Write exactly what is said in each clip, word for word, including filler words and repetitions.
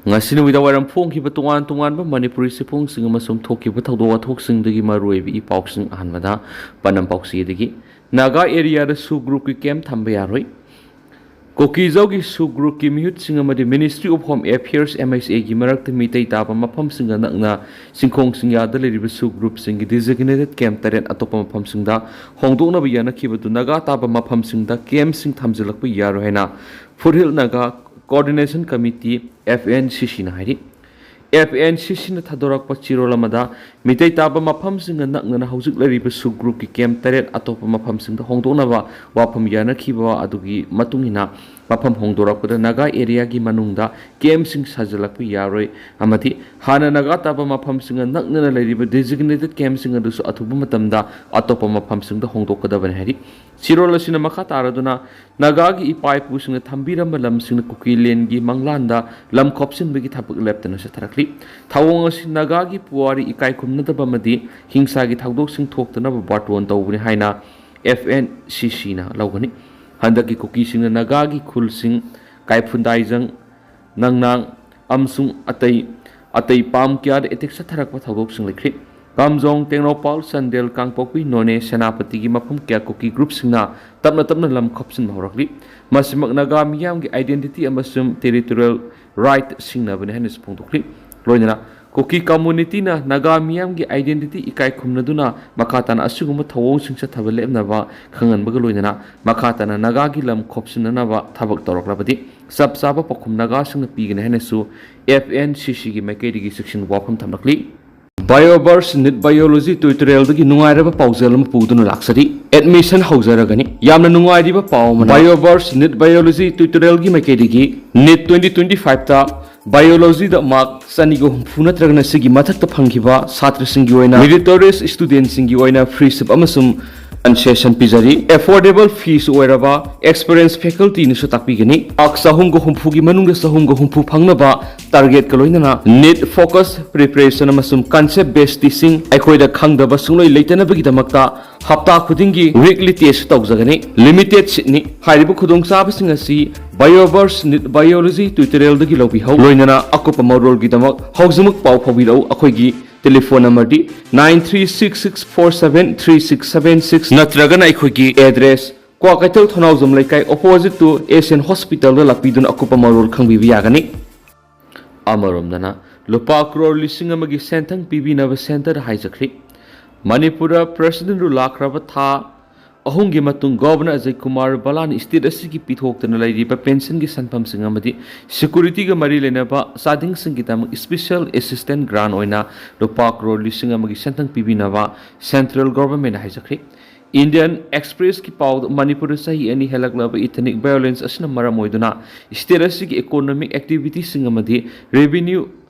ꯉꯁꯤ ꯅꯨꯃꯤꯗꯥꯡ ꯋꯥꯏꯔꯝ ꯐꯣꯡꯈꯤꯕ ꯇꯣꯉꯥꯟ ꯇꯣꯉꯥꯟꯕ ꯃꯅꯤꯄꯨꯔꯤ ꯆꯦꯐꯣꯡꯁꯤꯡ ꯑꯃꯁꯨꯡ ꯊꯣꯛꯈꯤꯕ ꯊꯧꯗꯣꯛ ꯋꯥꯊꯣꯛꯁꯤꯡꯗꯒꯤ ꯃꯔꯨꯑꯣꯏꯕ ꯏ ꯄꯥꯎꯁꯤꯡ꯫ ꯑꯍꯥꯟꯕꯗ ꯄꯥꯟꯗꯝ ꯄꯥꯎꯆꯦꯗꯒꯤ꯫ ꯅꯥꯒꯥ ꯑꯦꯔꯤꯌꯥꯗ ꯁꯨ ꯒ꯭ꯔꯨꯞꯀꯤ ꯀꯦꯝꯞ ꯊꯝꯕ ꯌꯥꯔꯣꯏ꯫ ꯀꯨꯀꯤꯖꯧꯒꯤ ꯁꯨ ꯒ꯭ꯔꯨꯞꯀꯤ ꯃꯤꯍꯨꯠꯁꯤꯡ ꯑꯃꯗꯤ Ministry of Home Affairs, M H A ꯒꯤ ꯃꯔꯛꯇ ꯃꯤꯇꯩ ꯇꯥꯕ ꯃꯐꯝꯁꯤꯡꯒ ꯅꯛꯅ ꯆꯤꯡꯈꯣꯡ ꯆꯤꯡꯌꯥꯗ ꯂꯩꯔꯤꯕ ꯁꯨ ꯒ꯭ꯔꯨꯞꯁꯤꯡꯒꯤ ꯗꯤꯖꯤꯒꯅꯦꯇꯦꯗ ꯀꯦꯝꯞ ꯇꯔꯦꯠ ꯑꯇꯣꯞꯄ ꯃꯐꯝꯁꯤꯡꯗ ꯍꯣꯡꯗꯣꯛꯅꯕ ꯌꯥꯅꯈꯤꯕꯗꯨ ꯅꯥꯒꯥ ꯇꯥꯕ ꯃꯐꯝꯁꯤꯡꯗ ꯀꯦꯝꯞꯁꯤꯡ ꯊꯝꯖꯤꯜꯂꯛꯄ ꯌꯥꯔꯣꯏ ꯍꯥꯏꯅ foothill Naga coordination committee, F N C C ꯅ ꯍꯥꯏꯔꯤ꯫ F N C C ꯅ ꯊꯥꯗꯣꯔꯛꯄ ꯆꯦꯔꯣꯜ ꯑꯃꯗ, ꯃꯤꯇꯩ ꯇꯥꯕ ꯃꯐꯝꯁꯤꯡꯒ ꯅꯛꯅꯅ ꯍꯧꯖꯤꯛ ꯂꯩꯔꯤꯕ ꯁꯨ ꯒ꯭ꯔꯨꯞꯀꯤ ꯀꯦꯝꯞ ꯇꯔꯦꯠ ꯑꯇꯣꯞꯄ ꯃꯐꯝꯁꯤꯡꯗ ꯍꯣꯡꯗꯣꯛꯅꯕ ꯋꯥꯐꯝ ꯌꯥꯅꯈꯤꯕ ꯑꯗꯨꯒꯤ ꯃꯇꯨꯡ ꯏꯟꯅ, ꯃꯐꯝ ꯍꯣꯡꯗꯣꯔꯛꯄꯗ ꯅꯥꯒꯥ ꯑꯦꯔꯤꯌꯥꯒꯤ ꯃꯅꯨꯡꯗ ꯀꯦꯝꯞꯁꯤꯡ ꯁꯥꯖꯤꯜꯂꯛꯄ ꯌꯥꯔꯣꯏ ꯑꯃꯗꯤ ꯍꯥꯟꯅ ꯅꯥꯒꯥ ꯇꯥꯕ ꯃꯐꯝꯁꯤꯡꯒ ꯅꯛꯅꯅ ꯂꯩꯔꯤꯕ ꯗꯤꯖꯤꯒꯅꯦꯇꯦꯗ ꯀꯦꯝꯞꯁꯤꯡ ꯑꯗꯨꯁꯨ ꯑꯊꯨꯕ ꯃꯇꯝꯗ ꯑꯇꯣꯞꯄ ꯃꯐꯝꯁꯤꯡꯗ ꯍꯣꯡꯗꯣꯛꯀꯗꯕꯅꯤ ꯍꯥꯏꯔꯤ꯫ ꯆꯦꯔꯣꯜ ꯑꯁꯤꯅ ꯃꯈꯥ ꯇꯥꯔꯗꯨꯅ, ꯅꯥꯒꯥꯒꯤ ꯏꯄꯥ ꯏꯄꯨꯁꯤꯡꯅ ꯊꯝꯕꯤꯔꯝꯕ ꯂꯝꯁꯤꯡꯅ ꯀꯨꯀꯤ ꯂꯦꯟꯒꯤ ꯃꯪꯂꯥꯟꯗ ꯂꯝ ꯈꯣꯞꯆꯤꯟꯕꯒꯤ ꯊꯕꯛ ꯂꯦꯞꯇꯅ ꯆꯠꯊꯔꯛꯂꯤ꯫ ꯊꯧꯑꯣꯡ ꯑꯁꯤ ꯅꯥꯒꯥꯒꯤ ꯄꯨꯋꯥꯔꯤ ꯏꯀꯥꯏ ꯈꯨꯝꯅꯗꯕ ꯑꯃꯗꯤ ꯍꯤꯡꯁꯥꯒꯤ ꯊꯧꯗꯣꯛꯁꯤꯡ ꯊꯣꯛꯇꯅꯕ ꯕꯥꯔꯇꯣꯟ ꯇꯧꯕꯅꯤ ꯍꯥꯏꯅ F N C C ꯅ ꯂꯧꯒꯅꯤ꯫ ꯍꯟꯗꯛꯀꯤ ꯀꯨꯀꯤꯁꯤꯡꯅ ꯅꯥꯒꯥꯒꯤ ꯈꯨꯜꯁꯤꯡ ꯀꯥꯏꯐꯨꯟꯗꯥꯏꯖꯪ, ꯅꯪꯅꯥꯡ ꯑꯃꯁꯨꯡ ꯑꯇꯩ ꯑꯇꯩ ꯄꯥꯝ ꯀꯌꯥꯗ ꯑꯦꯇꯦꯛ ꯆꯠꯊꯔꯛꯄ ꯊꯧꯗꯣꯛꯁꯤꯡ ꯂꯩꯈ꯭ꯔꯤ꯫ ꯀꯥꯝꯖꯣꯡ, ꯇꯦꯡꯅꯧꯄꯥꯜ, ꯆꯥꯟꯗꯦꯜ, ꯀꯥꯡꯄꯣꯛꯄꯤ, ꯅꯣꯅꯦ, ꯁꯦꯅꯥꯄꯇꯤꯒꯤ ꯃꯐꯝ ꯀꯌꯥ ꯀꯨꯀꯤ ꯒ꯭ꯔꯨꯞꯁꯤꯡꯅ ꯇꯞꯅ ꯇꯞꯅ ꯂꯝ ꯈꯣꯞꯆꯤꯟꯕ ꯍꯧꯔꯛꯂꯤ꯫ ꯃꯁꯤꯃꯛ ꯅꯥꯒꯥ ꯃꯤꯌꯥꯝꯒꯤ identity ꯑꯃꯁꯨꯡ territorial right ꯁꯤꯡꯅꯕꯅꯤ ꯍꯥꯏꯅꯁꯨ ꯐꯣꯡꯗꯣꯛꯂꯤ꯫ ꯂꯣꯏꯅꯅ ꯀꯨꯀꯤ community ꯅ ꯅꯥꯒꯥ ꯃꯤꯌꯥꯝꯒꯤ identity ꯏꯀꯥꯏ ꯈꯨꯝꯅꯗꯨꯅ ꯃꯈꯥ ꯇꯥꯅ ꯑꯁꯤꯒꯨꯝꯕ ꯊꯧꯑꯣꯡꯁꯤꯡ ꯆꯠꯊꯕ ꯂꯦꯞꯅꯕ ꯈꯪꯍꯟꯕꯒ ꯂꯣꯏꯅꯅ ꯃꯈꯥ ꯇꯥꯅ ꯅꯥꯒꯥꯒꯤ ꯂꯝ ꯈꯣꯞꯆꯤꯟꯅꯅꯕ ꯊꯕꯛ ꯇꯧꯔꯛꯂꯕꯗꯤ ꯆꯞ ꯆꯥꯕ ꯄꯥꯎꯈꯨꯝ ꯅꯥꯒꯥꯁꯤꯡꯅ ꯄꯤꯒꯅꯤ ꯍꯥꯏꯅꯁꯨ F N C C ꯒꯤ ꯃꯥꯏꯀꯩꯗꯒꯤ ꯆꯦꯛꯁꯤꯟ ꯋꯥꯐꯝ ꯊꯝꯂꯛꯂꯤ꯫ BioVerse NEET Biology Tutorial ꯗꯒꯤ ꯅꯨꯡꯉꯥꯏꯔꯕ ꯄꯥꯎꯖꯦꯜ ꯑꯃ ꯄꯨꯗꯨꯅ ꯂꯥꯛꯆꯔꯤ꯫ Admission ꯍꯧꯖꯔꯒꯅꯤ꯫ ꯌꯥꯝꯅ ꯅꯨꯡꯉꯥꯏꯔꯤꯕ ꯄꯥꯎ ꯑꯃꯅ, BioVerse NEET Biology Tutorial ꯒꯤ ꯃꯥꯏꯀꯩꯗꯒꯤ NEET twenty twenty-five ꯇ Biology ꯗ mark ꯆꯅꯤꯒ ꯍꯨꯝꯐꯨ ꯅꯠꯇ꯭ꯔꯒꯅ ꯁꯤꯒꯤ ꯃꯊꯛꯇ ꯐꯪꯈꯤꯕ ꯁꯥꯇ꯭ꯔꯁꯤꯡꯒꯤ ꯑꯣꯏꯅ, meritorious student ꯁꯤꯡꯒꯤ ꯑꯣꯏꯅ free seat ꯑꯃꯁꯨꯡ concession ꯄꯤꯖꯔꯤ꯫ Affordable fee ꯁꯨ ꯑꯣꯏꯔꯕ experience faculty ꯅꯁꯨ ꯇꯥꯛꯄꯤꯒꯅꯤ꯫ Mark ꯆꯍꯨꯝꯒ ꯍꯨꯝꯐꯨꯒꯤ ꯃꯅꯨꯡꯗ ꯆꯍꯨꯝꯒ ꯍꯨꯝꯐꯨ ꯐꯪꯅꯕ target ꯀ ꯂꯣꯏꯅꯅ NEET focus preparation ꯑꯃꯁꯨꯡ concept based teaching, ꯑꯩꯈꯣꯏꯗ ꯈꯪꯗꯕ ꯁꯨꯡꯂꯩ ꯂꯩꯇꯅꯕꯒꯤꯗꯃꯛꯇ ꯍꯞꯇꯥ ꯈꯨꯗꯤꯡꯒꯤ weekly test ꯇꯧꯖꯒꯅꯤ꯫ Limited seat ꯅꯤ꯫ ꯍꯥꯏꯔꯤꯕ ꯈꯨꯗꯣꯡꯆꯥꯕꯁꯤꯡ ꯑꯁꯤ Bioverse NEET Biology tutorialꯗꯒꯤ ꯂꯧꯕꯤꯍꯧ꯫ ꯂꯣꯏꯅꯅ ꯑꯀꯨꯞꯄ ꯃꯔꯣꯜꯒꯤꯗꯃꯛ ꯍꯧꯖꯤꯛꯃꯛ ꯄꯥꯎ ꯐꯥꯎꯕꯤꯔꯛꯎ꯫ ꯑꯩꯈꯣꯏꯒꯤ telephone ꯅꯝꯕꯔꯗꯤ nine three six six four seven three six seven six ꯅꯠꯇ꯭ꯔꯒꯅ ꯑꯩꯈꯣꯏꯒꯤ ꯑꯦꯗ꯭ꯔꯦꯁ ꯀ꯭ꯋꯥꯀꯩꯊꯦꯜ ꯊꯣꯅꯥꯎꯖꯝ ꯂꯩꯀꯥꯏ opposite to Asian Hospitalꯗ ꯂꯥꯛꯄꯤꯗꯨꯅ ꯑꯀꯨꯞꯄ ꯃꯔꯣꯜ ꯈꯪꯕꯤꯕ ꯌꯥꯒꯅꯤ꯫ ꯑꯃꯔꯣꯝꯗꯅ ꯂꯨꯄꯥ ꯀ꯭ꯔꯣꯔ ꯂꯤꯁꯤꯡ ꯑꯃꯒꯤ ꯁꯦꯟꯊꯪ ꯄꯤꯕꯤꯅꯕ ꯁꯦꯟꯇꯔ ꯍꯥꯏꯖꯈ꯭ꯔꯤ꯫ ꯃꯅꯤꯄꯨꯔꯗ ꯄ꯭ꯔꯦꯁꯤꯗꯦꯟꯠ ꯔꯨꯜ ꯂꯥꯛꯈ꯭ꯔꯕ ꯊꯥ ꯑꯍꯨꯝꯒꯤ ꯃꯇꯨꯡ ꯒꯣꯚꯔꯅꯔ ꯑꯖꯌ ꯀꯨꯃꯥꯔ ꯕꯂꯥꯅ ꯁ꯭ꯇꯦꯠ ꯑꯁꯤꯒꯤ ꯄꯤꯊꯣꯛꯇꯅ ꯂꯩꯔꯤꯕ ꯄꯦꯟꯁꯟꯒꯤ ꯁꯦꯟꯐꯝꯁꯤꯡ ꯑꯃꯗꯤ ꯁꯦꯀ꯭ꯌꯨꯔꯤꯇꯤꯒ ꯃꯔꯤ ꯂꯩꯅꯕ ꯆꯥꯗꯤꯡꯁꯤꯡꯒꯤꯗꯃꯛ ꯁ꯭ꯄꯦꯁꯤꯌꯦꯜ ꯑꯦꯁꯤꯁꯇꯦꯟꯠ ꯒ꯭ꯔꯥꯟꯠ ꯑꯣꯏꯅ ꯂꯨꯄꯥ ꯀ꯭ꯔꯣꯔ ꯂꯤꯁꯤꯡ ꯑꯃꯒꯤ ꯁꯦꯟꯊꯪ ꯄꯤꯕꯤꯅꯕ ꯁꯦꯟꯇ꯭ꯔꯦꯜ ꯒꯣꯚꯔꯟꯃꯦꯟꯠꯅ ꯍꯥꯏꯖꯈ꯭ꯔꯤ꯫ ꯏꯟꯗꯤꯌꯟ ꯑꯦꯛꯁꯄ꯭ꯔꯦꯁꯀꯤ ꯄꯥꯎꯗ ꯃꯅꯤꯄꯨꯔꯗ ꯆꯍꯤ ꯑꯅꯤ ꯍꯦꯜꯂꯛꯂꯕ ꯏꯊꯅꯤꯛ ꯚꯥꯏꯑꯣꯂꯦꯟꯁ ꯑꯁꯤꯅ ꯃꯔꯝ ꯑꯣꯏꯗꯨꯅ ꯁ꯭ꯇꯦꯠ ꯑꯁꯤꯒꯤ ꯏꯀꯣꯅꯣꯃꯤꯛ ꯑꯦꯛꯇꯤꯚꯤꯇꯤꯁꯤꯡ ꯑꯃꯗꯤ ꯔꯦꯚꯤꯅ꯭ꯌꯨ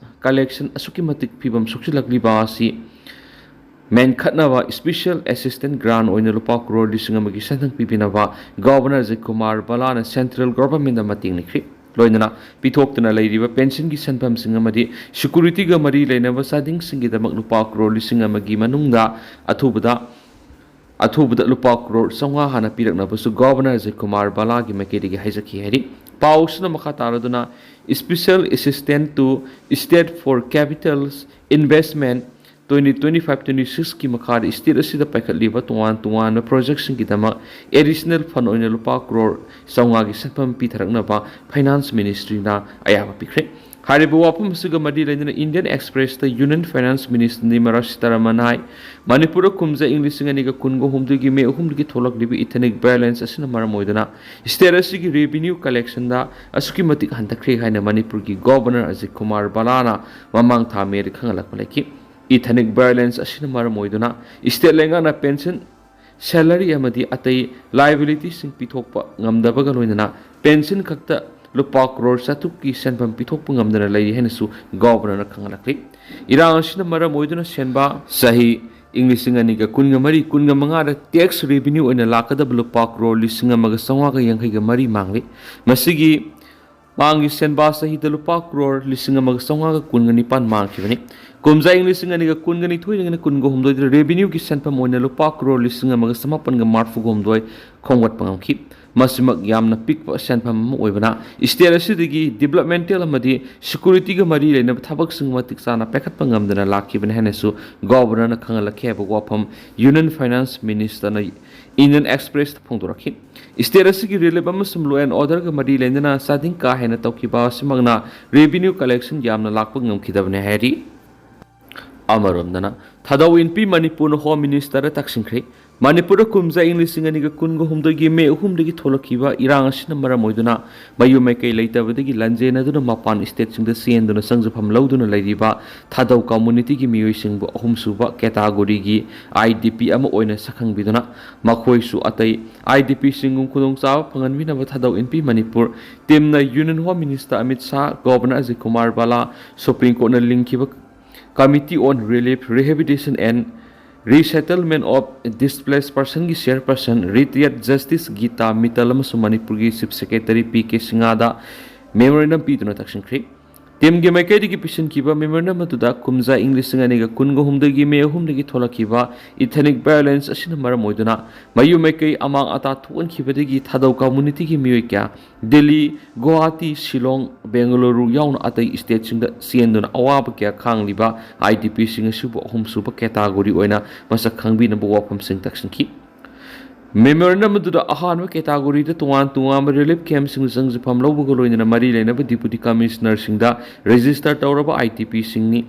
ꯀꯂꯦꯛꯁꯟ ꯑꯁꯨꯛꯀꯤ ꯃꯇꯤꯛ ꯐꯤꯕꯝ ꯁꯣꯛꯆꯤꯜꯂꯛꯂꯤꯕ ꯑꯁꯤ ꯃꯦꯟꯈꯠꯅꯕ ꯁ꯭ꯄꯦꯁꯤꯌꯦꯜ ꯑꯦꯁꯤꯁꯇꯦꯟꯠ ꯒ꯭ꯔꯥꯟꯠ ꯑꯣꯏꯅ ꯂꯨꯄꯥ ꯀ꯭ꯔꯣꯔ ꯂꯤꯁꯤꯡ ꯑꯃꯒꯤ ꯁꯦꯟꯊꯪ ꯄꯤꯕꯤꯅꯕ ꯒꯣꯚꯔꯅꯔ ꯑꯖꯌ ꯀꯨꯃꯥꯔ ꯕꯂꯥꯅ ꯁꯦꯟꯇ꯭ꯔꯦꯜ ꯒꯣꯚꯔꯟꯃꯦꯟꯠꯇ ꯃꯇꯦꯡ ꯅꯤꯈ꯭ꯔꯤ꯫ ꯂꯣꯏꯅꯅ ꯄꯤꯊꯣꯛꯇꯨꯅ ꯂꯩꯔꯤꯕ ꯄꯦꯟꯁꯟꯒꯤ ꯁꯦꯟꯐꯝꯁꯤꯡ ꯑꯃꯗꯤ ꯁꯦꯀ꯭ꯌꯨꯔꯤꯇꯤꯒ ꯃꯔꯤ ꯂꯩꯅꯕ ꯆꯥꯗꯤꯡꯁꯤꯡꯒꯤꯗꯃꯛ ꯂꯨꯄꯥ ꯀ꯭ꯔꯣꯔ ꯂꯤꯁꯤꯡ ꯑꯃꯒꯤ ꯃꯅꯨꯡꯗ ꯑꯊꯨꯕꯗ ꯑꯊꯨꯕꯗ ꯂꯨꯄꯥ ꯀ꯭ꯔꯣꯔ ꯆꯥꯝꯃꯉꯥ ꯍꯥꯟꯅ ꯄꯤꯔꯛꯅꯕꯁꯨ ꯒꯣꯚꯔꯅꯔ ꯑꯖꯌ ꯀꯨꯃꯥꯔ ꯕꯂꯥꯒꯤ ꯃꯥꯏꯀꯩꯗꯒꯤ ꯍꯥꯏꯖꯈꯤ ꯍꯥꯏꯔꯤ꯫ ꯄꯥꯎꯁꯤꯅ ꯃꯈꯥ ꯇꯥꯔꯗꯨꯅ, Special Assistant to State for Capital Investment twenty twenty-five twenty-sixꯀꯤ ꯃꯈꯥꯗ ꯁ꯭ꯇꯦꯠ ꯑꯁꯤꯗ ꯄꯥꯏꯈꯠꯂꯤꯕ ꯇꯣꯉꯥꯟ ꯇꯣꯉꯥꯟꯕ ꯄ꯭ꯔꯣꯖꯦꯛꯁꯤꯡꯒꯤꯗꯃꯛ ꯑꯦꯗꯤꯁꯅꯦꯜ ꯐꯟ ꯑꯣꯏꯅ ꯂꯨꯄꯥ ꯀ꯭ꯔꯣꯔ ꯆꯥꯝꯃꯉꯥꯒꯤ ꯁꯦꯟꯐꯝ ꯄꯤꯊꯔꯛꯅꯕ ꯐꯥꯏꯅꯥꯟꯁ ꯃꯤꯅꯤꯁꯇ꯭ꯔꯤꯅ ꯑꯌꯥꯕ ꯄꯤꯈ꯭ꯔꯦ꯫ ꯍꯥꯏꯔꯤꯕ ꯋꯥꯐꯝ ꯑꯁꯤꯒ ꯃꯔꯤ ꯂꯩꯅꯅ ꯏꯟꯗꯤꯌꯟ ꯑꯦꯛꯁꯄ꯭ꯔꯦꯁꯇ union finance minister Nirmala Sitharaman ꯍꯥꯏ, ꯃꯅꯤꯄꯨꯔꯗ ꯀꯨꯝꯖꯥ ꯏꯪ ꯂꯤꯁꯤꯡ ꯑꯅꯤꯒ ꯀꯨꯟꯒ ꯍꯨꯝꯗꯣꯏꯒꯤ ꯃꯦ ꯑꯍꯨꯝꯗꯒꯤ ꯊꯣꯛꯂꯛꯂꯤꯕ ꯏꯊꯅꯤꯛ ꯚꯥꯏꯑꯣꯂꯦꯟꯁ ꯑꯁꯤꯅ ꯃꯔꯝ ꯑꯣꯏꯗꯨꯅ ꯁ꯭ꯇꯦꯠ ꯑꯁꯤꯒꯤ ꯔꯦꯚꯤꯅ꯭ꯌꯨ ꯀꯂꯦꯛꯁꯟꯗ ꯑꯁꯨꯛꯀꯤ ꯃꯇꯤꯛ ꯍꯟꯊꯈ꯭ꯔꯦ ꯍꯥꯏꯅ ꯃꯅꯤꯄꯨꯔꯒꯤ ꯒꯣꯚꯔꯅꯔ ꯑꯖꯤꯠ ꯀꯨꯃꯥꯔ ꯕꯂꯥꯅ ꯃꯃꯥꯡ ꯊꯥ ꯃꯦꯗ ꯈꯪꯍꯜꯂꯛꯄ ꯂꯩꯈꯤ꯫ ꯏꯊꯅꯤꯛ ꯚꯥꯏꯑꯣꯂꯦꯟꯁ ꯑꯁꯤꯅ ꯃꯔꯝ ꯑꯣꯏꯗꯨꯅ ꯁ꯭ꯇꯦꯠ ꯂꯩꯉꯥꯛꯅ ꯄꯦꯟꯁꯟ, ꯁꯦꯂꯔꯤ ꯑꯃꯗꯤ ꯑꯇꯩ ꯂꯥꯏꯕꯤꯂꯤꯇꯤꯁꯤꯡ ꯄꯤꯊꯣꯛꯄ ꯉꯝꯗꯕꯒ ꯂꯣꯏꯅꯅ ꯄꯦꯟꯁꯟ ꯈꯛꯇ ꯂꯨꯄꯥ ꯀ꯭ꯔꯣꯔ ꯆꯥꯇ꯭ꯔꯨꯛꯀꯤ ꯁꯦꯟꯐꯝ ꯄꯤꯊꯣꯛꯄ ꯉꯝꯗꯅ ꯂꯩꯔꯤ ꯍꯥꯏꯅꯁꯨ ꯒꯣꯚꯔꯅꯔꯅ ꯈꯪꯍꯜꯂꯛꯂꯤ꯫ ꯏꯔꯥꯡ ꯑꯁꯤꯅ ꯃꯔꯝ ꯑꯣꯏꯗꯨꯅ ꯁꯦꯟꯕꯥ ꯆꯍꯤ ꯏꯪ ꯂꯤꯁꯤꯡ ꯑꯅꯤꯒ ꯀꯨꯟꯒ ꯃꯔꯤ ꯀꯨꯟꯒ ꯃꯉꯥꯗ ꯇꯦꯛꯁ ꯔꯦꯚꯤꯅ꯭ꯌꯨ ꯑꯣꯏꯅ ꯂꯥꯛꯀꯗꯕ ꯂꯨꯄꯥ ꯀ꯭ꯔꯣꯔ ꯂꯤꯁꯤꯡ ꯑꯃꯒ ꯆꯥꯝꯃꯉꯥꯒ ꯌꯥꯡꯈꯩꯒ ꯃꯔꯤ ꯃꯥꯡꯂꯤ꯫ ꯃꯁꯤꯒꯤ ꯃꯥꯡꯒꯤ ꯁꯦꯟꯕꯥ ꯆꯍꯤꯗ ꯂꯨꯄꯥ ꯀ꯭ꯔꯣꯔ ꯂꯤꯁꯤꯡ ꯑꯃꯒ ꯆꯥꯝꯃꯉꯥꯒ ꯀꯨꯟꯒ ꯅꯤꯄꯥꯟ ꯃꯥꯡꯈꯤꯕꯅꯤ꯫ ꯀꯨꯝꯖꯥ ꯏꯪ ꯂꯤꯁꯤꯡ ꯑꯅꯤꯒ ꯀꯨꯟꯒ ꯅꯤꯊꯣꯏꯗꯒꯤꯅ ꯀꯨꯟꯒ ꯍꯨꯝꯗꯣꯏꯗ ꯔꯦꯚꯤꯅ꯭ꯌꯨꯒꯤ ꯁꯦꯟꯐꯝ ꯑꯣꯏꯅ ꯂꯨꯄꯥ ꯀ꯭ꯔꯣꯔ ꯂꯤꯁꯤꯡ ꯑꯃꯒ ꯆꯃꯥꯄꯟꯒ ꯃꯔꯤꯐꯨꯒ ꯍꯨꯝꯗꯣꯏ ꯈꯣꯝꯒꯠꯄ ꯉꯝꯈꯤ꯫ ꯃꯁꯤꯃꯛ ꯌꯥꯝꯅ ꯄꯤꯛꯄ ꯁꯦꯟꯐꯝ ꯑꯃ ꯑꯣꯏꯕꯅ state ꯑꯁꯤꯗꯒꯤ developmental ꯑꯃꯗꯤ securityꯒ ꯃꯔꯤ ꯂꯩꯅꯕ ꯊꯕꯛꯁꯤꯡ ꯃꯇꯤꯛ ꯆꯥꯅ ꯄꯥꯏꯈꯠꯄ ꯉꯝꯗꯅ ꯂꯥꯛꯈꯤꯕꯅꯤ ꯍꯥꯏꯅꯁꯨ Governorꯅ ꯈꯪꯍꯜꯂꯛꯈꯤ ꯍꯥꯏꯕ ꯋꯥꯐꯝ Union Finance Ministerꯅ Indian Expressꯇ ꯐꯣꯡꯗꯣꯔꯛꯈꯤ꯫ State ꯑꯁꯤꯒꯤ relief ꯑꯃꯁꯨꯡ law and orderꯒ ꯃꯔꯤ ꯂꯩꯅꯅ ꯆꯥꯗꯤꯡ ꯀꯥ ꯍꯦꯟꯅ ꯇꯧꯈꯤꯕ ꯑꯁꯤꯃꯛꯅ revenue collection ꯌꯥꯝꯅ ꯂꯥꯛꯄ ꯉꯝꯈꯤꯗꯕꯅꯤ ꯍꯥꯏꯔꯤ꯫ ꯑꯃꯔꯣꯝꯗꯅ ꯊꯥꯗꯧ ꯏꯟꯄꯤ ꯃꯅꯤꯄꯨꯔꯅ Home Ministerꯗ ꯇꯛꯁꯤꯟꯈ꯭ꯔꯦ꯫ ꯃꯅꯤꯄꯨꯔꯗ ꯀꯨꯝꯖꯥ ꯏꯪ ꯂꯤꯁꯤꯡ ꯑꯅꯤꯒ ꯀꯨꯟꯒ ꯍꯨꯝꯗꯣꯏꯒꯤ ꯃꯦ ꯑꯍꯨꯝꯗꯒꯤ ꯊꯣꯛꯂꯛꯈꯤꯕ ꯏꯔꯥꯡ ꯑꯁꯤꯅ ꯃꯔꯝ ꯑꯣꯏꯗꯨꯅ ꯃꯌꯨꯝ ꯃꯩꯀꯩ ꯂꯩꯇꯕꯗꯒꯤ ꯂꯥꯟꯖꯦꯟꯅꯗꯨꯅ ꯃꯄꯥꯟ stateꯁꯤꯡꯗ ꯆꯦꯟꯗꯨꯅ ꯆꯪꯖꯐꯝ ꯂꯧꯗꯨꯅ ꯂꯩꯔꯤꯕ ꯊꯥꯗꯧ communityꯒꯤ ꯃꯤꯑꯣꯏꯁꯤꯡꯕꯨ ꯑꯍꯨꯝꯁꯨꯕ categoryꯒꯤ IDP ꯑꯃ ꯑꯣꯏꯅ ꯁꯛꯈꯪꯕꯤꯗꯨꯅ ꯃꯈꯣꯏꯁꯨ ꯑꯇꯩ IDPꯁꯤꯡꯒꯨꯝ ꯈꯨꯗꯣꯡꯆꯥꯕ ꯐꯪꯍꯟꯕꯤꯅꯕ ꯊꯥꯗꯧ ꯏꯟꯄꯤ ꯃꯅꯤꯄꯨꯔ teamꯅ Union Home Minister Amit Shah, Governor Ajit Kumar Bhalla, Supreme Courtꯅ ꯂꯤꯡꯈꯤꯕ Committee on Relief, Rehabilitation and Resettlement of Displaced Personꯒꯤ chairperson retired Justice Gita Mittal ꯑꯃꯁꯨꯡ ꯃꯅꯤꯄꯨꯔꯒꯤ Chief Secretary P K ꯁꯤꯡꯍꯗ memorandum ꯄꯤꯗꯨꯅ ꯇꯛꯁꯤꯟꯈ꯭ꯔꯤ꯫ Teamꯒꯤ ꯃꯥꯏꯀꯩꯗꯒꯤ ꯄꯤꯁꯤꯟꯈꯤꯕ memorandum ꯑꯗꯨꯗ ꯀꯨꯝꯖꯥ ꯏꯪ ꯂꯤꯁꯤꯡ ꯑꯅꯤꯒ ꯀꯨꯟꯒ ꯍꯨꯝꯗꯣꯏꯒꯤ ꯃꯦ ꯑꯍꯨꯝꯗꯒꯤ ꯊꯣꯛꯂꯛꯈꯤꯕ ethnic violence ꯑꯁꯤꯅ ꯃꯔꯝ ꯑꯣꯏꯗꯨꯅ ꯃꯌꯨꯝ ꯃꯥꯏꯀꯩ ꯑꯃꯥꯡ ꯑꯇꯥ ꯊꯣꯛꯍꯟꯈꯤꯕꯗꯒꯤ ꯊꯥꯗꯧ communityꯒꯤ ꯃꯤꯑꯣꯏ ꯀꯌꯥ ꯗꯤꯜꯂꯤ, ꯒꯨꯋꯥꯍꯥꯇꯤ, ꯁꯤꯂꯣꯡ, ꯕꯦꯡꯒꯂꯨꯔꯨ ꯌꯥꯎꯅ ꯑꯇꯩ stateꯁꯤꯡꯗ ꯆꯦꯟꯗꯨꯅ ꯑꯋꯥꯕ ꯀꯌꯥ ꯈꯥꯡꯂꯤꯕ IDPꯁꯤꯡ ꯑꯁꯤꯕꯨ ꯑꯍꯨꯝꯁꯨꯕ category ꯑꯣꯏꯅ ꯃꯁꯛ ꯈꯪꯕꯤꯅꯕ ꯋꯥꯐꯝꯁꯤꯡ ꯇꯛꯁꯤꯟꯈꯤ꯫ Memorandum ꯑꯗꯨꯗ ꯑꯍꯥꯟꯕ categoryꯗ ꯇꯣꯉꯥꯟ ꯇꯣꯉꯥꯟꯕ relief campꯁꯤꯡꯗ ꯆꯪꯖꯐꯝ ꯂꯧꯕꯒ ꯂꯣꯏꯅꯅ ꯃꯔꯤ ꯂꯩꯅꯕ Deputy Commissionerꯁꯤꯡꯗ register ꯇꯧꯔꯕ IDPꯁꯤꯡꯅꯤ꯫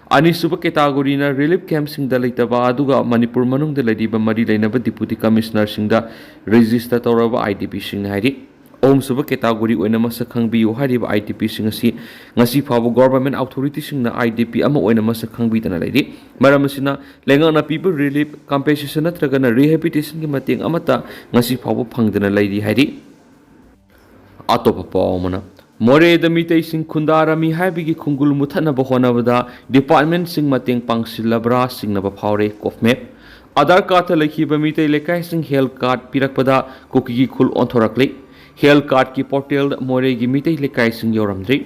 ꯑꯅꯤꯁꯨꯕ categoryꯅ relief campꯁꯤꯡꯗ ꯂꯩꯇꯕ ꯑꯗꯨꯒ ꯃꯅꯤꯄꯨꯔ ꯃꯅꯨꯡꯗ ꯂꯩꯔꯤꯕ ꯃꯔꯤ ꯂꯩꯅꯕ Deputy Commissionerꯁꯤꯡꯗ register ꯇꯧꯔꯕ IDPꯁꯤꯡꯅꯤ ꯍꯥꯏꯔꯤ꯫ ꯑꯍꯨꯝꯁꯨꯕ category ꯑꯣꯏꯅ ꯃꯁꯛ ꯈꯪꯕꯤꯌꯨ ꯍꯥꯏꯔꯤꯕ IDPꯁꯤꯡ ꯑꯁꯤ ꯉꯁꯤ ꯐꯥꯎꯕ government authorityꯁꯤꯡꯅ IDP ꯑꯃ ꯑꯣꯏꯅ ꯃꯁꯛ ꯈꯪꯕꯤꯗꯅ ꯂꯩꯔꯤ꯫ ꯃꯔꯝ ꯑꯁꯤꯅ ꯂꯩꯉꯥꯛꯅ ꯄꯤꯕ relief, compensation ꯅꯠꯇ꯭ꯔꯒꯅ rehabilitationꯒꯤ ꯃꯇꯦꯡ ꯑꯃꯠꯇ ꯉꯁꯤ ꯐꯥꯎꯕ ꯐꯪꯗꯅ ꯂꯩꯔꯤ ꯍꯥꯏꯔꯤ꯫ ꯑꯇꯣꯞꯄ ꯄꯥꯎ ꯑꯃꯅ, ꯃꯣꯔꯦꯗ ꯃꯤꯇꯩꯁꯤꯡ ꯈꯨꯟꯗꯥꯔꯝꯃꯤ ꯍꯥꯏꯕꯒꯤ ꯈꯣꯡꯒꯨꯜ ꯃꯨꯊꯠꯅꯕ ꯍꯣꯠꯅꯕꯗ departmentꯁꯤꯡ ꯃꯇꯦꯡ ꯄꯥꯡꯁꯤꯜꯂꯕ꯭ꯔꯥ ꯆꯤꯡꯅꯕ ꯐꯥꯎꯔꯦ꯫ COFMAP꯫ Aadhaar cardꯇ ꯂꯩꯈꯤꯕ ꯃꯤꯇꯩ ꯂꯩꯀꯥꯏꯁꯤꯡ health card ꯄꯤꯔꯛꯄꯗ ꯀꯨꯀꯤꯒꯤ ꯈꯨꯜ ꯑꯣꯟꯊꯣꯔꯛꯂꯤ꯫ Health cardꯀꯤ portalꯗ ꯃꯣꯔꯦꯒꯤ ꯃꯤꯇꯩ ꯂꯩꯀꯥꯏꯁꯤꯡ ꯌꯥꯎꯔꯝꯗ꯭ꯔꯤ꯫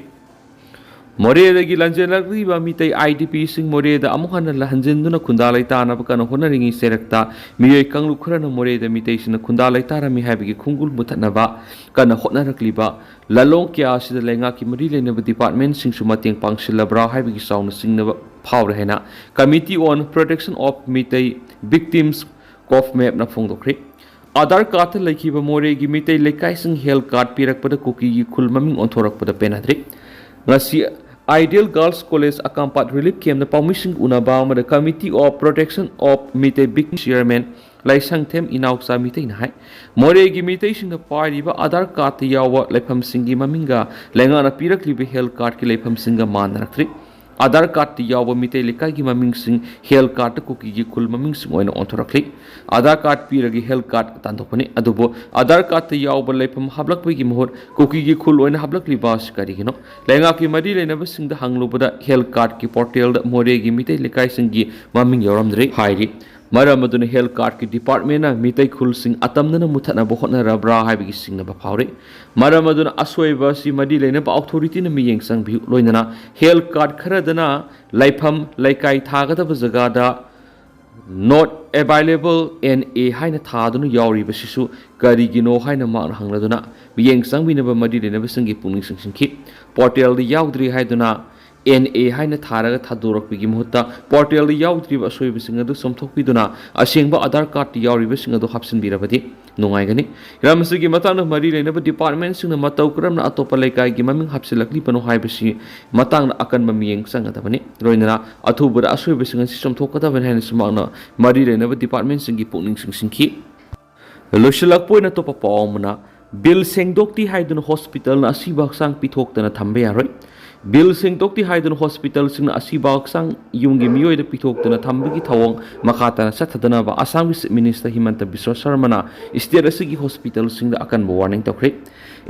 ꯃꯣꯔꯦꯗꯒꯤ ꯂꯥꯟꯖꯦꯜꯂꯛꯂꯤꯕ ꯃꯤꯇꯩ IDPꯁꯤꯡ ꯃꯣꯔꯦꯗ ꯑꯃꯨꯛ ꯍꯟꯅ ꯍꯟꯖꯤꯟꯗꯨꯅ ꯈꯨꯟꯗꯥ ꯂꯩꯇꯥꯅꯕ ꯀꯟꯅ ꯍꯣꯠꯅꯔꯤꯉꯩ ꯆꯩꯔꯛꯇ ꯃꯤꯑꯣꯏ ꯀꯥꯡꯂꯨꯞ ꯈꯔꯅ ꯃꯣꯔꯦꯗ ꯃꯤꯇꯩꯁꯤꯡꯅ ꯈꯨꯟꯗꯥ ꯂꯩꯇꯥꯔꯝꯃꯤ ꯍꯥꯏꯕꯒꯤ ꯈꯣꯡꯒꯨꯜ ꯃꯨꯊꯠꯅꯕ ꯀꯟꯅ ꯍꯣꯠꯅꯔꯛꯂꯤꯕ ꯂꯥꯂꯣꯡ ꯀꯌꯥ ꯑꯁꯤꯗ ꯂꯩꯉꯥꯛꯀꯤ ꯃꯔꯤ ꯂꯩꯅꯕ departmentꯁꯤꯡꯁꯨ ꯃꯇꯦꯡ ꯄꯥꯡꯁꯤꯜꯂꯕ꯭ꯔꯥ ꯍꯥꯏꯕꯒꯤ ꯆꯥꯎꯅ ꯆꯤꯡꯅꯕ ꯐꯥꯎꯔꯦ ꯍꯥꯏꯅ Committee on Protection of Meitei Victims, COPMAVna ꯐꯣꯡꯗꯣꯛꯈ꯭ꯔꯤ꯫ Aadhaar ꯀꯥꯔꯗꯇ ꯂꯩꯈꯤꯕ ꯃꯣꯔꯦꯒꯤ ꯃꯤꯇꯩ ꯂꯩꯀꯥꯏꯁꯤꯡ health card ꯄꯤꯔꯛꯄꯗ ꯀꯨꯀꯤꯒꯤ ꯈꯨꯜ ꯃꯃꯤꯡ ꯑꯣꯟꯊꯣꯔꯛꯄꯗ ꯄꯦꯟꯅꯗ꯭ꯔꯤ꯫ ꯉꯁꯤ Ideal Girls College ꯑꯀꯥꯝꯄꯥꯠ relief campꯇ ꯄꯥꯎꯃꯤꯁꯤꯡ ꯎꯅꯕ ꯑꯃꯗ Committee of Protection of Meitei Victim Chairman ꯂꯥꯏꯁꯪꯊꯦꯝ ꯏꯅꯥꯎꯆꯥ ꯃꯤꯇꯩꯅ ꯍꯥꯏ, ꯃꯣꯔꯦꯒꯤ ꯃꯤꯇꯩꯁꯤꯡꯅ ꯄꯥꯏꯔꯤꯕ ꯑꯥꯙꯥꯔ ꯀꯥꯔꯗꯇ ꯌꯥꯎꯕ ꯂꯩꯐꯝꯁꯤꯡꯒꯤ ꯃꯃꯤꯡꯒ ꯂꯩꯉꯥꯛꯅ ꯄꯤꯔꯛꯂꯤꯕ health cardꯀꯤ ꯂꯩꯐꯝꯁꯤꯡꯒ ꯃꯥꯟꯅꯔꯛꯇ꯭ꯔꯤ꯫ ꯑꯥꯙꯥꯔ ꯀꯥꯔꯗꯇ ꯌꯥꯎꯕ ꯃꯤꯇꯩ ꯂꯩꯀꯥꯏꯒꯤ ꯃꯃꯤꯡꯁꯤꯡ health cardꯇ ꯀꯨꯀꯤꯒꯤ ꯈꯨꯜ ꯃꯃꯤꯡꯁꯤꯡ ꯑꯣꯏꯅ ꯑꯣꯟꯊꯣꯔꯛꯂꯤ꯫ ꯑꯥꯙꯥꯔ ꯀꯥꯔꯗ ꯄꯤꯔꯒ health card ꯇꯥꯟꯊꯣꯛꯄꯅꯤ, ꯑꯗꯨꯕꯨ ꯑꯥꯙꯥꯔ ꯀꯥꯔꯗꯇ ꯌꯥꯎꯕ ꯂꯩꯐꯝ ꯍꯥꯞꯂꯛꯄꯒꯤ ꯃꯍꯨꯠ ꯀꯨꯀꯤꯒꯤ ꯈꯨꯜ ꯑꯣꯏꯅ ꯍꯥꯞꯂꯛꯂꯤꯕ ꯑꯁꯤ ꯀꯔꯤꯒꯤꯅꯣ? ꯂꯩꯉꯥꯛꯀꯤ ꯃꯔꯤ ꯂꯩꯅꯕꯁꯤꯡꯗ ꯍꯪꯂꯨꯕꯗ health cardꯀꯤ portalꯗ ꯃꯣꯔꯦꯒꯤ ꯃꯤꯇꯩ ꯂꯩꯀꯥꯏꯁꯤꯡꯒꯤ ꯃꯃꯤꯡ ꯌꯥꯎꯔꯝꯗ꯭ꯔꯤ ꯍꯥꯏꯔꯤ꯫ ꯃꯔꯝ ꯑꯗꯨꯅ health cardꯀꯤ departmentꯅ ꯃꯤꯇꯩ ꯈꯨꯜꯁꯤꯡ ꯑꯇꯝꯅꯅ ꯃꯨꯊꯠꯅꯕ ꯍꯣꯠꯅꯔꯕ꯭ꯔꯥ ꯍꯥꯏꯕꯒꯤ ꯆꯤꯡꯅꯕ ꯐꯥꯎꯔꯤ꯫ ꯃꯔꯝ ꯑꯗꯨꯅ ꯑꯁꯣꯏꯕ ꯑꯁꯤ ꯃꯔꯤ ꯂꯩꯅꯕ authorityꯅ ꯃꯤꯠꯌꯦꯡ ꯆꯪꯕꯤꯌꯨ꯫ ꯂꯣꯏꯅꯅ health card ꯈꯔꯗꯅ ꯂꯩꯐꯝ ꯂꯩꯀꯥꯏ ꯊꯥꯒꯗꯕ ꯖꯒꯥꯗ "Not available NA" ꯍꯥꯏꯅ ꯊꯥꯗꯨꯅ ꯌꯥꯎꯔꯤꯕꯁꯤꯁꯨ ꯀꯔꯤꯒꯤꯅꯣ ꯍꯥꯏꯅ ꯃꯍꯥꯛꯅ ꯍꯪꯂꯗꯨꯅ ꯃꯤꯠꯌꯦꯡ ꯆꯪꯕꯤꯅꯕ ꯃꯔꯤ ꯂꯩꯅꯕꯁꯤꯡꯒꯤ ꯄꯨꯛꯅꯤꯡ ꯆꯤꯡꯁꯤꯟꯈꯤ꯫ Portalꯗ ꯌꯥꯎꯗ꯭ꯔꯤ ꯍꯥꯏꯗꯨꯅ NA ꯍꯥꯏꯅ ꯊꯥꯔꯒ ꯊꯥꯗꯣꯔꯛꯄꯒꯤ ꯃꯍꯨꯠꯇ portalꯗ ꯌꯥꯎꯗ꯭ꯔꯤꯕ ꯑꯁꯣꯏꯕꯁꯤꯡ ꯑꯗꯨ ꯆꯨꯝꯊꯣꯛꯄꯤꯗꯨꯅ ꯑꯁꯦꯡꯕ ꯑꯥꯙꯥꯔ ꯀꯥꯔꯗꯇ ꯌꯥꯎꯔꯤꯕꯁꯤꯡ ꯑꯗꯨ ꯍꯥꯞꯆꯤꯟꯕꯤꯔꯕꯗꯤ ꯅꯨꯡꯉꯥꯏꯒꯅꯤ꯫ ꯍꯤꯔꯝ ꯑꯁꯤꯒꯤ ꯃꯇꯥꯡꯗ ꯃꯔꯤ ꯂꯩꯅꯕ departmentꯁꯤꯡꯅ ꯃꯇꯧ ꯀꯔꯝꯅ ꯑꯇꯣꯞꯄ ꯂꯩꯀꯥꯏꯒꯤ ꯃꯃꯤꯡ ꯍꯥꯞꯆꯤꯜꯂꯛꯂꯤꯕꯅꯣ ꯍꯥꯏꯕꯁꯤ ꯃꯇꯥꯡꯗ ꯑꯀꯟꯕ ꯃꯤꯠꯌꯦꯡ ꯆꯪꯒꯗꯕꯅꯤ꯫ ꯂꯣꯏꯅꯅ ꯑꯊꯨꯕꯗ ꯑꯁꯣꯏꯕꯁꯤꯡ ꯑꯁꯤ ꯆꯨꯝꯊꯣꯛꯀꯗꯕꯅꯤ ꯍꯥꯏꯅꯁꯨ ꯃꯍꯥꯛꯅ ꯃꯔꯤ ꯂꯩꯅꯕ departmentꯁꯤꯡꯒꯤ ꯄꯨꯛꯅꯤꯡ ꯆꯤꯡꯁꯤꯟꯈꯤ꯫ ꯂꯣꯏꯁꯤꯜꯂꯛꯄ ꯑꯣꯏꯅ ꯑꯇꯣꯞꯄ ꯄꯥꯎ ꯑꯃꯅ, bill ꯁꯦꯡꯗꯣꯛꯇꯦ ꯍꯥꯏꯗꯨꯅ hospitalꯅ ꯑꯁꯤꯕ ꯍꯛꯆꯥꯡ ꯄꯤꯊꯣꯛꯇꯅ ꯊꯝꯕ ꯌꯥꯔꯣꯏ꯫ Bill ꯁꯦꯡꯗꯣꯛꯇꯦ ꯍꯥꯏꯗꯨꯅ hospitalꯁꯤꯡꯅ ꯑꯁꯤꯕ ꯍꯛꯆꯥꯡ ꯌꯨꯝꯒꯤ ꯃꯤꯑꯣꯏꯗ ꯄꯤꯊꯣꯛꯇꯅ ꯊꯝꯕꯒꯤ ꯊꯧꯑꯣꯡ ꯃꯈꯥ ꯇꯥꯅ ꯆꯠꯊꯗꯅꯕ ꯑꯁꯥꯝꯒꯤ Chief Minister ꯍꯤꯃꯟꯇ ꯕꯤꯁ꯭ꯋ ꯁꯔꯃꯅ state ꯑꯁꯤꯒꯤ hospitalꯁꯤꯡꯗ ꯑꯀꯟꯕ warning ꯇꯧꯈ꯭ꯔꯦ꯫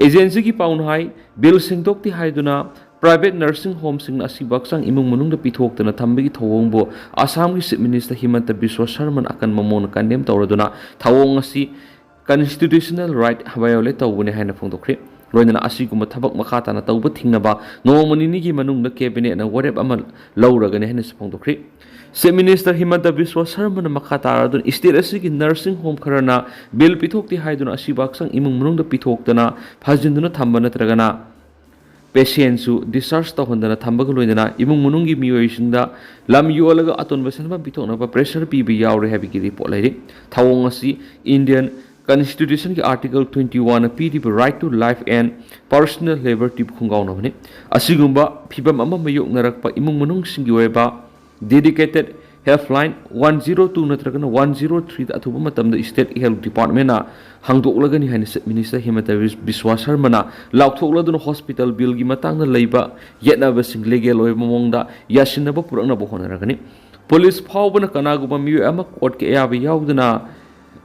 Agencyꯒꯤ ꯄꯥꯎꯅ ꯍꯥꯏ, bill ꯁꯦꯡꯗꯣꯛꯇꯦ ꯍꯥꯏꯗꯨꯅ private nursing homeꯁꯤꯡꯅ ꯑꯁꯤꯕ ꯍꯛꯆꯥꯡ ꯏꯃꯨꯡ ꯃꯅꯨꯡꯗ ꯄꯤꯊꯣꯛꯇꯅ ꯊꯝꯕꯒꯤ ꯊꯧꯑꯣꯡꯕꯨ ꯑꯁꯥꯝꯒꯤ Chief Minister ꯍꯤꯃꯟꯇ ꯕꯤꯁ꯭ꯋ ꯁꯔꯃꯅ ꯑꯀꯟꯕ ꯃꯑꯣꯡꯗ condemn ꯇꯧꯔꯗꯨꯅ ꯊꯧꯑꯣꯡ ꯑꯁꯤ constitutional right violate ꯇꯧꯕꯅꯤ ꯍꯥꯏꯅ ꯐꯣꯡꯗꯣꯛꯈ꯭ꯔꯦ꯫ ꯂꯣꯏꯅꯅ ꯑꯁꯤꯒꯨꯝꯕ ꯊꯕꯛ ꯃꯈꯥ ꯇꯥꯅ ꯇꯧꯕ ꯊꯤꯡꯅꯕ ꯅꯣꯡꯃ ꯅꯤꯅꯤꯒꯤ ꯃꯅꯨꯡꯗ cabinet ꯅ ꯋꯥꯔꯦꯞ ꯑꯃ ꯂꯧꯔꯒꯅꯤ ꯍꯥꯏꯅꯁꯨ ꯐꯣꯡꯗꯣꯛꯈ꯭ꯔꯤ꯫ Chief Minister ꯍꯤꯃꯟꯇ ꯕꯤꯁ꯭ꯋ ꯁꯔꯃꯅ ꯃꯈꯥ ꯇꯥꯔꯗꯨꯅ state ꯑꯁꯤꯒꯤ nursing home ꯈꯔꯅ bill ꯄꯤꯊꯣꯛꯇꯦ ꯍꯥꯏꯗꯨꯅ ꯑꯁꯤꯕ ꯍꯛꯆꯥꯡ ꯏꯃꯨꯡ ꯃꯅꯨꯡꯗ ꯄꯤꯊꯣꯛꯇꯅ ꯐꯥꯖꯤꯟꯗꯨꯅ ꯊꯝꯕ ꯅꯠꯇ꯭ꯔꯒꯅ patient ꯁꯨ discharge ꯇꯧꯍꯟꯗꯅ ꯊꯝꯕꯒ ꯂꯣꯏꯅꯅ ꯏꯃꯨꯡ ꯃꯅꯨꯡꯒꯤ ꯃꯤꯑꯣꯏꯁꯤꯡꯗ ꯂꯝ ꯌꯣꯜꯂꯒ ꯑꯇꯣꯟꯕ ꯁꯦꯟꯐꯝ ꯄꯤꯊꯣꯛꯅꯕ pressure ꯄꯤꯕ ꯌꯥꯎꯔꯦ ꯍꯥꯏꯕꯒꯤ report ꯂꯩꯔꯤ꯫ ꯊꯧꯑꯣꯡ ꯑꯁꯤ Indian Constitution ꯒꯤ Article twenty one ꯅ ꯄꯤꯔꯤꯕ right to life and personal liberty ꯕꯨ ꯈꯣꯡꯒꯥꯎꯅꯕꯅꯤ꯫ ꯑꯁꯤꯒꯨꯝꯕ ꯐꯤꯚꯝ ꯑꯃ ꯃꯥꯌꯣꯛꯅꯔꯛꯄ ꯏꯃꯨꯡ ꯃꯅꯨꯡꯁꯤꯡꯒꯤ ꯑꯣꯏꯕ dedicated helpline one zero two ꯅꯠꯇ꯭ꯔꯒꯅ one zero three ꯗ ꯑꯊꯨꯕ ꯃꯇꯝꯗ state health department ꯅ ꯍꯥꯡꯗꯣꯛꯂꯒꯅꯤ ꯍꯥꯏꯅ Chief Minister ꯍꯤꯃꯟꯇ Visva ꯁꯔꯃꯅ ꯂꯥꯎꯊꯣꯛꯂꯗꯨꯅ hospital bill ꯒꯤ ꯃꯇꯥꯡꯗ ꯂꯩꯕ ꯌꯦꯠꯅꯕꯁꯤꯡ legal ꯑꯣꯏꯕ ꯃꯑꯣꯡꯗ ꯌꯥꯁꯤꯟꯅꯕ ꯄꯨꯔꯛꯅꯕ ꯍꯣꯠꯅꯔꯒꯅꯤ꯫ Police ꯐꯥꯎꯕꯅ ꯀꯅꯥꯒꯨꯝꯕ ꯃꯤꯑꯣꯏ ꯑꯃ court ꯀꯤ ꯑꯌꯥꯕ ꯌꯥꯎꯗꯅ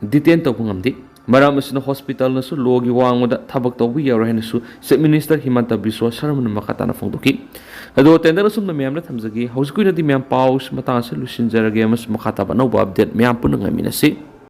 detain ꯇꯧꯕ ꯉꯝꯗꯦ꯫ ꯃꯔꯝ ꯑꯁꯤꯅ hospital ꯅꯁꯨ law ꯒꯤ ꯋꯥꯡꯃꯗ ꯊꯕꯛ ꯇꯧꯕ ꯌꯥꯔꯣꯏ ꯍꯥꯏꯅꯁꯨ Chief Minister ꯍꯤꯃꯟꯇ ꯕꯤꯁ꯭ꯋ ꯁꯔꯃꯅ ꯃꯈꯥ ꯇꯥꯅ ꯐꯣꯡꯗꯣꯛꯈꯤ꯫ ꯑꯗꯣ ꯇꯦꯟꯗꯔ ꯑꯁꯨꯝꯅ ꯃꯌꯥꯝꯗ ꯊꯝꯖꯒꯦ꯫ ꯍꯧꯖꯤꯛꯀꯤ ꯑꯣꯏꯅꯗꯤ ꯃꯌꯥꯝ ꯄꯥꯎ ꯃꯇꯥꯡ ꯑꯁꯤ ꯂꯣꯏꯁꯤꯟꯖꯔꯒꯦ ꯑꯃꯁꯨꯡ ꯃꯈꯥ ꯇꯥꯕ ꯑꯅꯧꯕ update ꯃꯌꯥꯝ ꯄꯨꯟꯅ ꯉꯥꯏꯃꯤꯟꯅꯁꯤ꯫